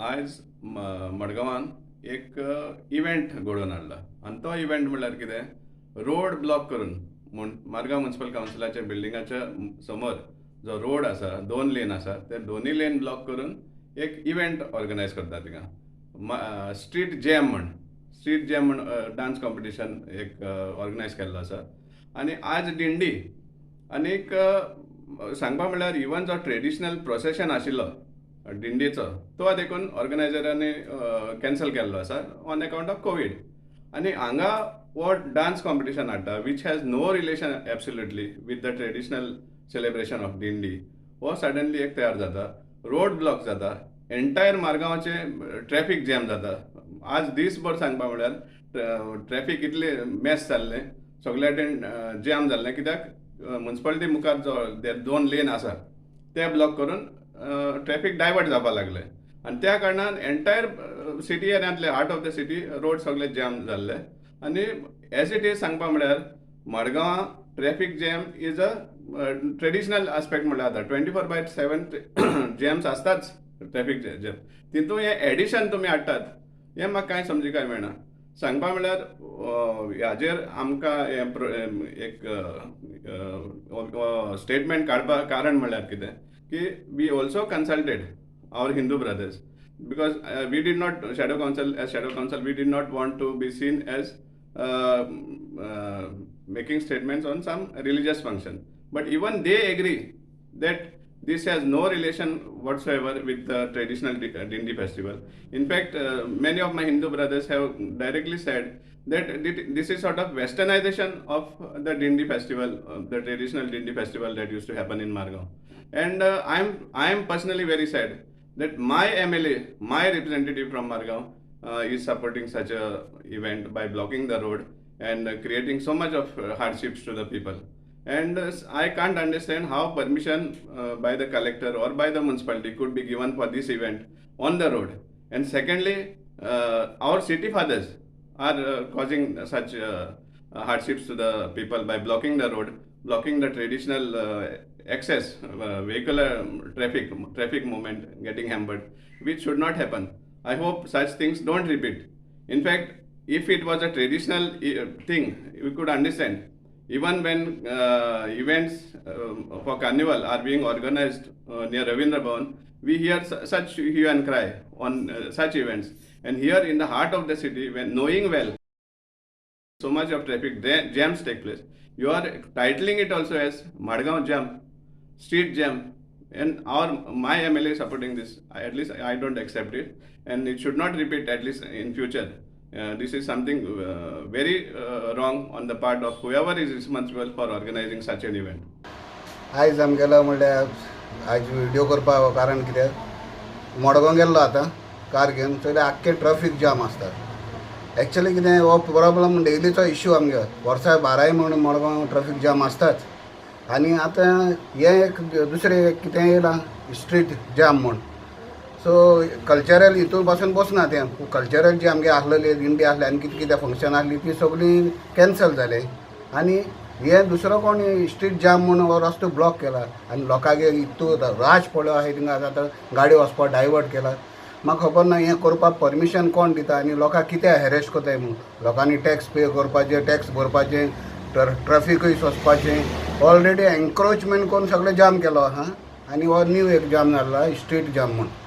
आयज मडगांवान एक इव्हेंट घडोवन हाडला आनी तो इव्हेंट म्हणल्यार कितें, रोड ब्लॉक करून म्हूण मडगांव म्युनिसिपल कावन्सिलाच्या बिल्डिंगाच्या समोर जो रोड आसा, दोन लेन आसा, ते दोनूय लेन ब्लॉक करून एक इव्हेंट ऑर्गनायज करता थिंगा, स्ट्रीट जॅम म्हण. स्ट्रीट जॅम म्हण डांस कॉम्पिटिशन एक ऑर्गनायज केल्लो आसा. आनी आज दिंडी आनीक सांगपा म्हणल्यार इवन जो ट्रेडिशनल प्रोसेशन आशिल्लो दिंडीचो, तो देखून ऑर्गनायजरांनी कॅन्सल केल्लो आसा ऑन अकाउंट ऑफ कोवीड. आनी हांगा हो डांस कॉम्पिटिशन हाडटा, which has no relation absolutely with the traditional celebration of दिंडी. हो सडनली एक तयार जाता, रोड ब्लॉक जाता, एंटायर मारगांवाचें ट्रॅफीक जॅम जाता. आज दीसभर सांगपा म्हणल्यार ट्रॅफीक इतलें मेस जाल्लें, सगळे वटेन जॅम जाल्लें, कित्याक म्युनिसिपालिटी मुखार जो दोन लेन आसा ते ब्लॉक करून ट्रॅफीक डायवर्ट जावपाक लागलें. आनी त्या कारणान एंटायर सिटी एरियांतले heart of the city road सगळे जॅम जाल्ले. आनी एज it is सांगपा म्हळ्यार मडगांवां traffic jam is a traditional aspect म्हणल्यार आतां 24/7 jams आसताच, ट्रॅफीक जॅम. तितून हें एडिशन तुमी हाडटात हें म्हाका कांय समजिकाय मेळना. सांगपा म्हणल्यार हाजेर आमकां हें एक स्टेटमेंट काडपाक कारण म्हणल्यार कितें की we also consulted our Hindu brothers, because we did not shadow council as shadow council we did not want to be seen as making statements on some religious function. But even they agree that this has no relation whatsoever with the traditional Dindi festival. In fact, many of my Hindu brothers have directly said that this is sort of westernization of the Dindi festival, the traditional Dindi festival that used to happen in Margao. And I am personally very sad that my MLA, my representative from Margao, is supporting such a event by blocking the road and creating so much of hardships to the people. And I can't understand how permission by the collector or by the municipality could be given for this event on the road. And secondly, our city fathers are causing such hardships to the people by blocking the road, blocking the traditional access, vehicular traffic movement getting hampered, which should not happen. I hope such things don't repeat. In fact, if it was a traditional thing, we could understand. Even when events for carnival are being organized near Ravindra Bhavan, we hear such hue and cry on such events. And here in the heart of the city, when knowing well so much of traffic jams take place, you are titling it also as Madgaon Jam, Street Jam, and our my MLA is supporting this. At least I don't accept it, and it should not repeat, at least in future. This is something very wrong on the part of whoever is responsible for organizing such an event. आयज आमगेलो म्हणल्यार आयज video करपाक कारण कितें, मडगांव गेल्लो आतां car घेवन, चोयल्यार आख्खें ट्रॅफीक जाम आसता. एक्चुली कितें, हो प्रॉब्लम डेलीचो इश्यू आमगे, वर्सा बाराय म्हयने मडगांव ट्रॅफीक जाम आसताच. आनी आतां हें एक दुसरें कितें येयलां, स्ट्रीट जाम म्हूण. सो कल्चरल हितून पासून बसना तें. कल्चरल जी आमगे आसलेली दिंडी आसली आनी कितें कितें फंक्शन आसली, ती सगळीं कॅन्सल जालें. आनी हें दुसरो कोण स्ट्रीट जाम म्हूण हो रस्तो ब्लॉक केला आनी लोकांगे इतू राश पडलो आसा थिंगा. आतां गाडी वचपाक डायवर्ट केला. म्हाका खबर ना हें करपाक परमिशन कोण दिता आनी लोकांक कितें हॅरेस करताय म्हूण. लोकांनी टॅक्स पे करपाचें, टॅक्स भरपाचें, ट्रॅफिकूय सोंसपाचें. ऑलरेडी एन्क्रोचमेंट करून सगळें जाम केलो आहा आनी हो न्यू एक जाम जाल्लो स्ट्रीट जाम म्हूण.